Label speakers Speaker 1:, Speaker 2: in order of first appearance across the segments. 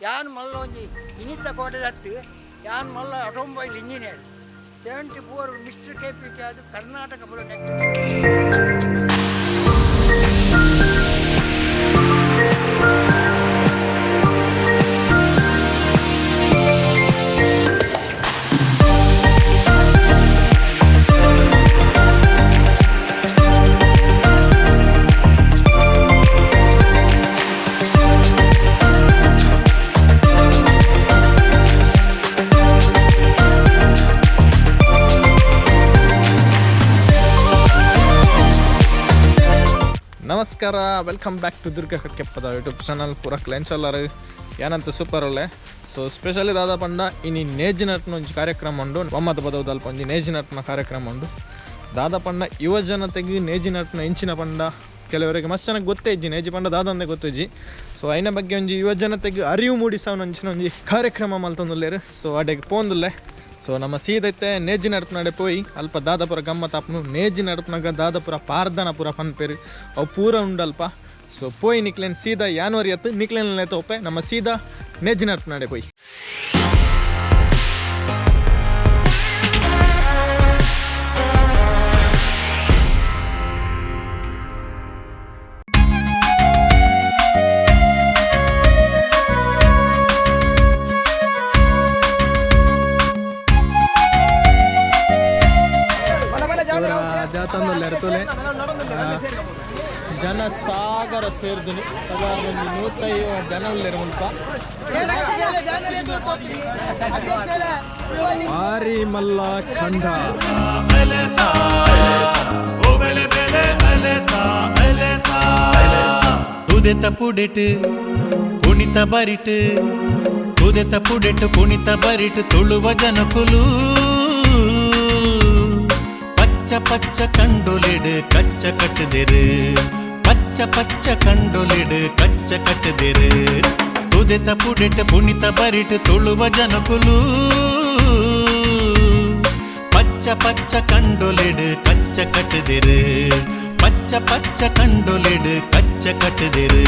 Speaker 1: ಯಾನ್ ಮಲ್ಲ ಒಂಜಿ ಇನಿತ ಕೋಟೆದತ್ತು ಯಾನ್ ಮಲ್ಲ automobile engineer 74 mister K P T ಅದು ಕರ್ನಾಟಕ ಪಾಲಿಟೆಕ್ನಿಕ್.
Speaker 2: ನಮಸ್ಕಾರ, welcome back to Durga ಕಕ್ಕೆಪ್ಪದ YouTube channel. ಪೂರ ಕ್ಲೆನ್ಸಲ್ಲರು ಏನಂತ ಸೂಪರ್ ಒಳ್ಳೆ. ಸೊ ಸ್ಪೆಷಲಿ ದಾದ ಪಂಡ ಇನಿ ನೇಜಿನಟ್ನ ಒಂಜಿ ಕಾರ್ಯಕ್ರಮ ಉಂಡು. ಒಮ್ಮತ ಬದವು ಅಲ್ಪ ಒಂಜಿ ನೇಜಿನಟ್ನ ಕಾರ್ಯಕ್ರಮ ಉಂಡು. ದಾದ ಪಂಡ ಯುವ ಜನತೆಗೆ ನೇಜಿನಟ್ನ ಇಂಚಿನ ಪಂಡ ಕೆಲವರಿಗೆ ಮಸ್ತ್ ಜನಕ್ಕೆ ಗೊತ್ತೇ ಇಜ್ಜಿ, ನೇಜಿ ಪಂಡ ದಾದಂದೆ ಗೊತ್ತಿಜ್ಜಿ. ಸೊ ಐನ ಬಗ್ಗೆ ಒಂಜಿ ಯುವ ಜನತೆಗೆ ಅರಿವು ಮೂಡಿಸವನ ಒಂಚಿನ ಒಂಜಿ ಕಾರ್ಯಕ್ರಮ ಮಲ್ತೊಂದುಲ್ಲೇರು. ಸೊ ಅಡೆಗೆ ಪೋಂದುಲ್ಲೆ. ಸೊ ನಮ್ಮ ಸೀದೈತೆ ನೇಜಿ ನಡಪನಾಡೆ ಪೋಯಿ ಅಲ್ಪ ದಾದಪುರ ಗಮ್ಮತ್ತಾಪನು ನೇಜಿ ನಡಪನಾಗ ದಾದಪುರ ಪಾರ್ದನ ಪುರ ಪನ್ಪೇರು ಅವು ಪೂರ ಉಂಡಲ್ಪ. ಸೊ ಪೋಯಿ ನಿಕ್ಲೇನ್ ಸೀದಾ ಯಾನ್ವರಿ ಅತ್ತು ನಿಕ್ಲೇನ್ ತೋಪೆ ನಮ್ಮ ಸೀದಾ ನೇಜಿ ನಡಪನಾಡೆ ಪೋಯಿ. ಜಾತಂದುಲ್ಲೆರ್ ತೂಲೆ, ಜನ ಸಾಗರ ಸೇರ್ದುನಿ. ಸಾಧಾರಣ ಒಂಜಿ 150 ಜನ ಉಲ್ಲೆರ್ ಮುಲ್ಪ. ಭಾರಿ ಮಲ್ಲ ಖಂಡ.
Speaker 3: ತುದೆತ ಪುಡೆಟ್ ಕುಣಿತ ಬರಿಟ್, ತುದೆತ ಪುಡೆಟ್ ಕುಣಿತ ಬರಿಟ್ ತುಳುವ ಜನಕುಲು ಪಚ್ಚ ಪಚ್ಚ ಕಂಡೊಲಿಡು ಕಚ್ಚ ಕಟ್ಟುದೆರು, ಪಚ್ಚ ಪಚ್ಚ ಕಂಡೊಲಿಡು ಕಚ್ಚ ಕಟ್ಟುದೆರು. ತುದೆತ ಪುಡೆಟ್ ಕುಣಿತ ಬರಿಟ್ ತುಳುವ ಜನಕುಲು ಪಚ್ಚ ಪಚ್ಚ ಕಂಡೊಲಿಡು ಕಚ್ಚ ಕಟ್ಟುದೆರು, ಪಚ್ಚ ಪಚ್ಚ ಕಂಡೊಲಿಡು ಕಚ್ಚ ಕಟ್ಟುದೆರು.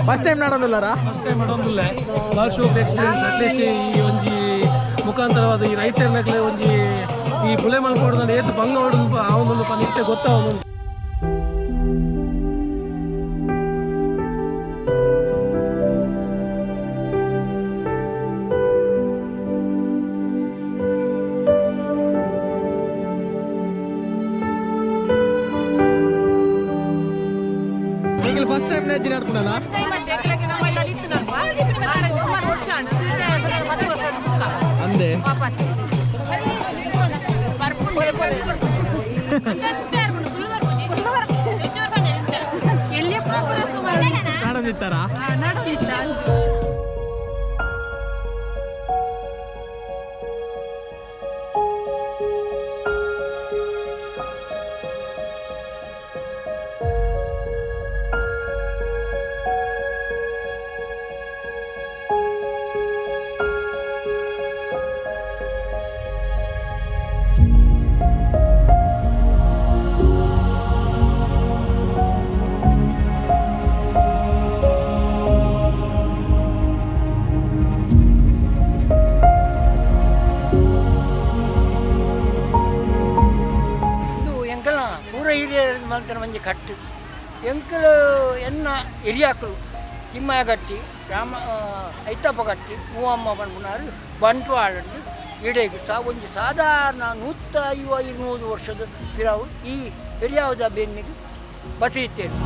Speaker 2: ಫಸ್ಟ್ ಟೈಮ್ ನಡೋದಿಲ್ಲರಾ?
Speaker 4: ಫಸ್ಟ್ ಟೈಮ್ ಮಾಡೋದಿಲ್ಲ. ಭಾಳ ಸೂಪರ್ ಎಕ್ಸ್ಪೀರಿಯನ್ಸ್. ಅಟ್ಲೀಸ್ಟ್ ಈ ಒಂಜಿ ಮುಖಾಂತರವಾದ ಈ ರೈತರ್ನಕ್ಲೆ ಒಂಜಿ ಈ ಬುಲೆ ಮಲ್ಕೊಡ್ದಂಡ ಏತ್ ಬಂಗ ಹೊಡೆದು ಅವನೊಂದು ಪಂದ್ ಇತ್ತೆ ಗೊತ್ತಾವೊಂದು.
Speaker 2: ಈಗ ಫಸ್ಟ್ ಟೈಮ್ ನೇಜಿ ನಡ್ಪುನಲ್ಲ? ಅಂದೆ. ನಾಡೋದಿತ್ತಾರಾ?
Speaker 1: ಇದು ಎಂಕಲ್ನ ಪೂರ ಹಿರಿಯರ ಮಲ್ತನ ಒಂಜಿ ಕಟ್ಟು. ಎಂಕಲು ಎನ್ನ ಹಿರಿಯಾಕಲು ತಿಮ್ಮಯ್ಯ ಗಟ್ಟಿ, ರಾಮ ಐತಪ್ಪ ಗಟ್ಟಿ, ಮೂವಮ್ಮ ಪನ್ಪುನಾರು ಬಂಟ್ವಾಳದ್ದು ಇಡೆಗ್ ಸಾ ಒಂಜಿ ಸಾಧಾರಣ 150 200 ವರ್ಷದ ಪಿರಾವು ಈ ಪೆರಿಯಾವದ ಬೆನ್ನಿಗೆ ಬಸಿತ್ತೇನೆ.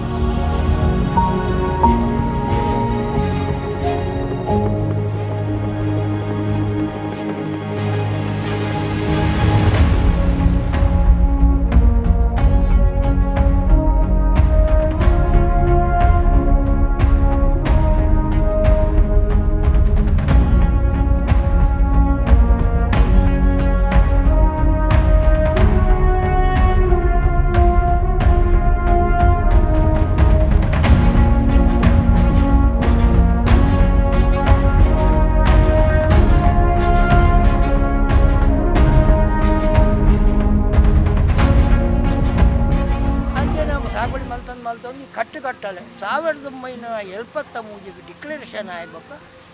Speaker 1: 1973 ಡಿಕ್ಲರೇಷನ್ ಆಯ್ಬಕ್ಕ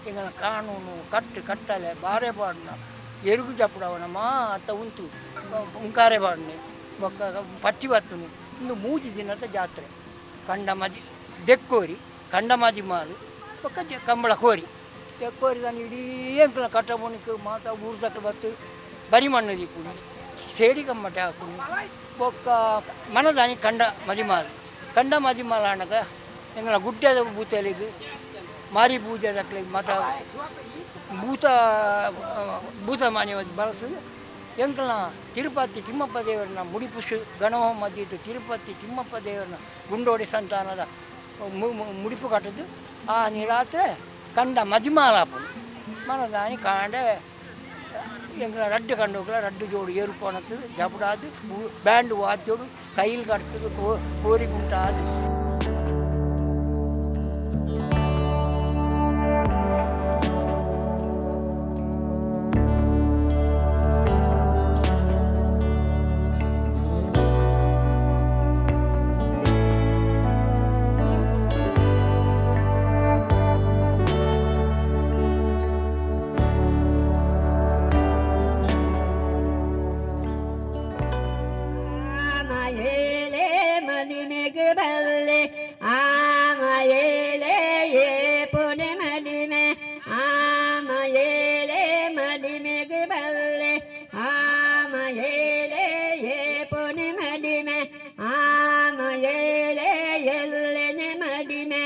Speaker 1: ಎಂಗಲ ಕಾನೂನು ಕಟ್ಟು ಕಟ್ಟಲೆ ಬಾರೆ ಪಾಡ್ನ ಎರುಗು ಜಪುಡವನ ಮಾತ ಉಂತು ಉಂಕಾರೆ ಪಾಡ್ನೆ ಬೊಕ್ಕ ಪಟ್ಟಿ ಬತ್ತುನು. ಇಂದು ಮೂಜಿ ದಿನದ ಜಾತ್ರೆ. ಕಂಡ ಮದಿ ದೆಕ್ಕೋರಿ, ಕಂಡ ಮದಿ ಮಾರು ಬೊಕ್ಕ ಕಂಬಳ ಕೋರಿ ದೆಕ್ಕೋರಿ ದಾನಿ ಇಡೀ ಎಂಕಲ ಕಟ್ಟಬುಣಿಕ್ ಮಾತ ಊರ್ದಕ್ಕೆ ಬತ್ತು ಬರಿ ಮಣ್ಣು ದೀಪುನಿ, ಸೇಡಿ ಕಮ್ಮಟೆ ಹಾಕುನಿ. ಬೊಕ್ಕ ಮನದಾನಿ ಕಂಡ ಮದಿಮಾಲು, ಕಂಡ ಮದಿಮಾಲ ಅಣ್ಣಗ ಎಂಗಳ ಗುಡ್ಡದ ಬೂತಲಿಗೆ ಮಾರಿ ಪೂಜೆ ದಕ್ಲೆಗ್ ಮಾತ ಭೂತ ಭೂತ ಮಾನ್ಯವಾಗಿ ಬಳಸುದು. ಎಂಕಲ್ನ ತಿರುಪತಿ ತಿಮ್ಮಪ್ಪ ದೇವರನ್ನ ಮುಡಿಪುಷು ಗಣಹೋಮ ಮದ್ದಿದ್ದು ತಿರುಪತಿ ತಿಮ್ಮಪ್ಪ ದೇವರನ್ನ ಗುಂಡೋಡಿ ಸಂತಾನದ ಮುಡಿಪು ಕಟ್ಟದು. ಆ ನೀರಾತ್ರೆ ಕಂಡ ಮದಿಮಾಲಾಪುನು. ಮನದಾನಿ ಕಾಂಡೆ ಎಂಕಲ ರಡ್ಡು ಕಂಡೋಗ್ಲ ರಡ್ಡು ಜೋಡು ಏರುಕೋಣತ್ತದು ಜಪುಡಾದು ಬ್ಯಾಂಡ್ ವಾದ್ಯೋಡು ಕೈಲ್ ಕಟ್ತದು ಕೋರಿ ಗುಂಟಾದು.
Speaker 5: ಆಮಯೇಲೆ ಮದಿಮೆಗೆ ಬಲ್ಲೆ, ಆಮಯೇಲೆ ಏ ಪುಣೆ ಮದಿಮೆ, ಆಮಯೇಲೆ ಮದಿಮೆಗೆ ಬಲ್ಲೆ, ಆಮಯೇಲೆ ಏ ಪುಣೆ ಮದಿಮೆ, ಆಮಯೇಲೆ ಎಲ್ಲೆನೆ ಮದಿಮೆ,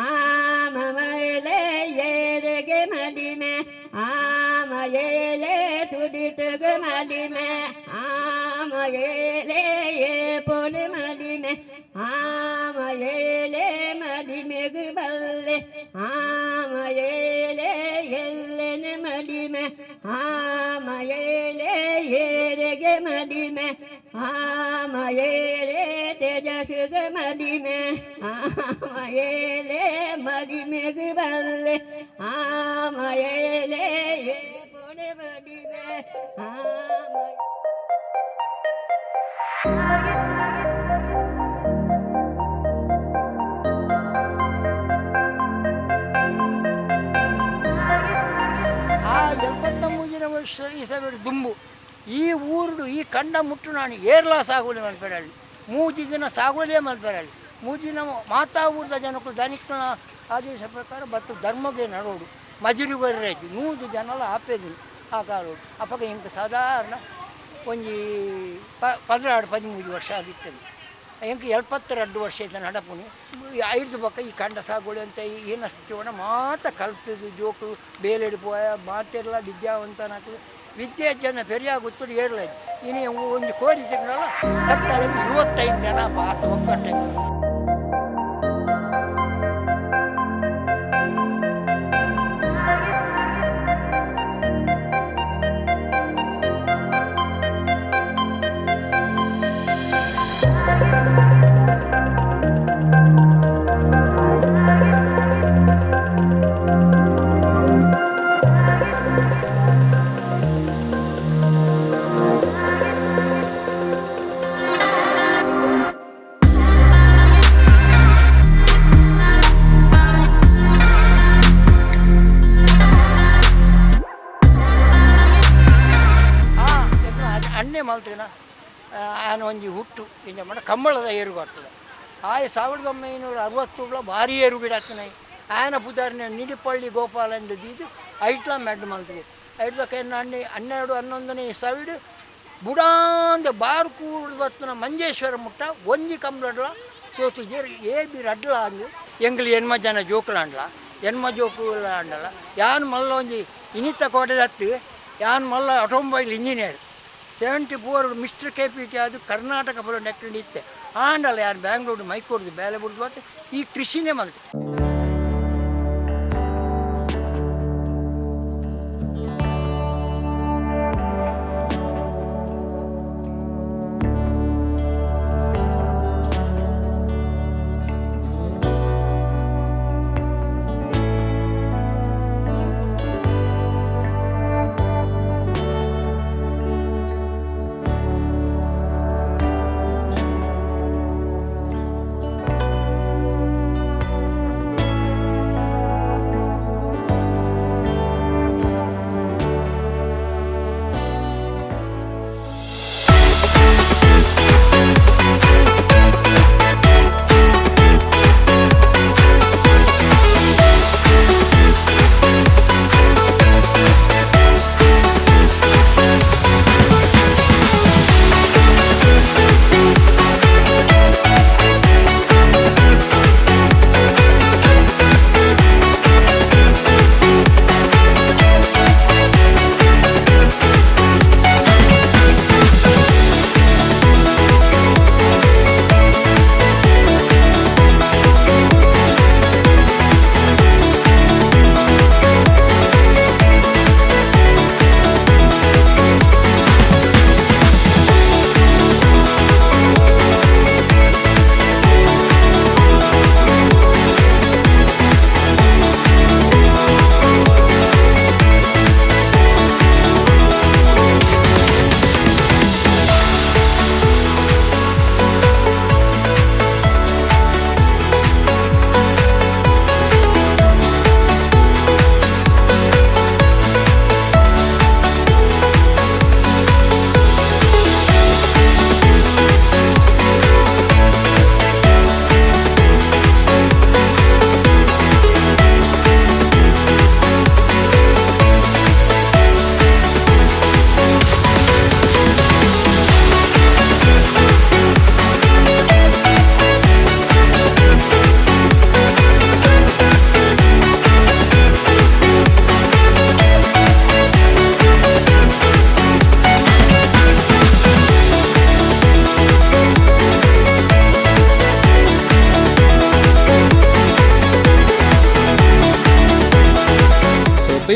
Speaker 5: ಆಮಯೇಲೆ ಏರೆಗೆ ಮದಿಮೆ, ಆಮಯೇಲೆ ತುಡಿತುಗ ಮದಿಮೆ, ಆಮಯೇಲೆ ಏ ಪೊನೆ ಮದಿಮೆ, ಆಮಯೇಲೆ ಮದಿಮೆಗು ಬಲ್ಲೆ, ಆಮಯೇಲೆ ಎಲ್ಲೆನೆ ಮದಿಮೆ, ಆಮಯೇಲೆ ಏರೆಗೆ ಮದಿಮೆ, ಆಮಯೇಲೆ ತೇಜಸ್ಸುಗ ಮದಿಮೆ, ಆಮಯೇಲೆ ಮದಿಮೆಗು ಬಲ್ಲೆ, ಆಮಯೇಲೆ ಏ ಪೊನೆ ಮದಿಮೆ, ಆಮ
Speaker 1: ಆ 73ನೇ ವರ್ಷ ಇಸಬೇಡು ದುಂಬು ಈ ಊರುಡು ಈ ಕಂಡ ಮುಟ್ಟು ನಾನು ಏರ್ಲಾ ಸಾಗುಲಿ ಮಲ್ಪೆರಳ್ಳಿ, ಮೂಜಿ ದಿನ ಸಾಗುಲೇ ಮಲ್ಪೆರಳ್ಳಿ. ಮೂಜಿ ದಿನ ಮಾತಾ ಊರದ ಜನಕ್ಕೂ ಧನಿಕನ ಆದೇಶ ಪ್ರಕಾರ ಬತ್ತು ಧರ್ಮಗೆ ನಡೋಡು ಮಜಿರು ಬರ್ರಾಯ್ತು 100 ಜನಲ ಆಪೇದಿಲ್ಲ ಆ ಕಾಲೋಡು. ಅಪಗ ಇಂಕ ಸಾಧಾರಣ ಒಂಜಿ 12 13 ವರ್ಷ ಆಗಿತ್ತದು. ಎಂಕ್ 72 ವರ್ಷ ಇದ್ದ ನಡಪುನಿ ಐದು ಬೊಕ್ಕ ಈ ಕಂಡ ಸಾಗುಳಿ ಅಂತ ಏನಸ್ತಿವನ ಮಾತ ಕಲ್ತದು ಜೋಕು ಬೇಲೆಡ್ ಪೋಯ ಮಾತೆಲ್ಲ ವಿದ್ಯಾವಂತನಾಕು ವಿದ್ಯೆ ಜನ ಪೆರಿಯ ಗೊತ್ತುಡು ಏರ್ಲ ಇನಿ ಒಂಜಿ ಕೋರಿ ಸಿಗ್ನಲ್ಲ ಕತ್ತಲೆ 25 ಜನ ಪಾತ ಒಕ್ಕಟ್ಟೆ. ಆ ಅಣ್ಣೆ ಮಲ್ತಿನ ಆನ ಒಂಜಿ ಹುಟ್ಟು ಇಂಜ ಮಡ ಕಂಬಳದ ಏರುಗು ಆಗ್ತದೆ. ಆಯ್ 1960 ಭಾರಿ ಏರು ಗಿಡ ಆಗ್ತದೆ. ಆಯನ ಪುದಾರ್ನೆ ನಿಡಿಪಳ್ಳಿ ಗೋಪಾಲ ಎಂದು ದೀದು ಐಟ್ಲ ಮೆಡ್ ಮಲ್ತಿದೆ. ಐಟ್ಲಕ್ಕೆ ಅಣ್ಣೆ 12 11ನೇ ಇಸವಿಡು ಬುಡಾಂದ ಬಾರು ಕೂಡ್ದು ಬತ್ತುನ ಮಂಜೇಶ್ವರ ಮುಟ್ಟ ಒಂಜಿ ಕಂಬಳಡ್ಲ ಸೋತು ಏ ಬಿ ರಡ್ಲ ಅಂದು ಎಂಗ್ಲಿ ಎನ್ಮ ಜನ ಜೋಕುಲಾಂಡ್ಲ ಎನ್ಮ ಜೋಕುಲ ಅಂಡಲ ಯಾನ್ ಮಲ್ಲ ಒಂಜಿ ಇನಿತ ಕೋಟೆದತ್ತು ಯಾನ್ ಮಲ್ಲ automobile engineer 74 mister K P T ಅದು ಕರ್ನಾಟಕ ಬರೋ ನೆಕ್ಟ್ ಇತ್ತೆ ಆಂಡಲ ಯಾನ್ ಬ್ಯಾಂಗ್ಳೂರು ಮೈಕೂರ್ದು ಬೇಲೆ ಬುಡ್ದು ಬತ್ತು ಈ ಕೃಷಿನೇ ಮಲ್ತೆ.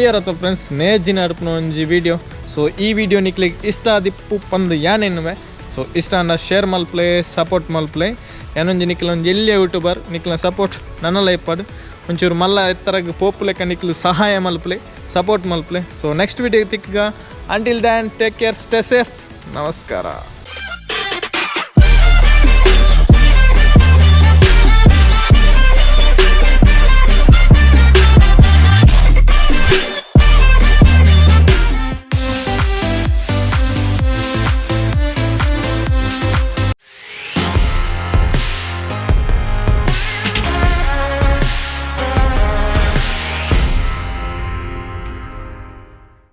Speaker 2: ತೂಯರತ್ತ ಫ್ರೆಂಡ್ಸ್, ನೇಜಿ ನಡ್ಪುನ ಒಂಜಿ ವಿಡಿಯೋ. ಸೊ ಈ ವಿಡಿಯೋ ನಿಕ್ಲೆಗ್ ಇಷ್ಟ ಆದಿಪ್ಪು ಪಂದ್ ಯಾನ್ ಎನ್ನುವೆ. ಸೊ ಇಷ್ಟ ಆಂಡ ಶೇರ್ ಮಲ್ಪ್ಲೆ, ಸಪೋರ್ಟ್ ಮಲ್ಪ್ಲೆ. ಯಾನೊಂಜಿ ನಿಕ್ಲ ಒಂಜಿ ಎಲ್ಯ ಯೂಟ್ಯೂಬರ್, ನಿಕ್ಲ ಸಪೋರ್ಟ್ ನನ್ನ ಲೈಫ್ ಒಂಚೂರು ಮಲ್ಲ ಎತ್ತರಗ್ ಪೋಪುಲೆಕ್ಕ ನಿಕ್ಲು ಸಹಾಯ ಮಲ್ಪ್ಲೆ, ಸಪೋರ್ಟ್ ಮಲ್ಪ್ಲೆ. ಸೊ ನೆಕ್ಸ್ಟ್ ವಿಡಿಯೋ ತಿಕ್ಕ, until then take care, stay safe, ನಮಸ್ಕಾರ.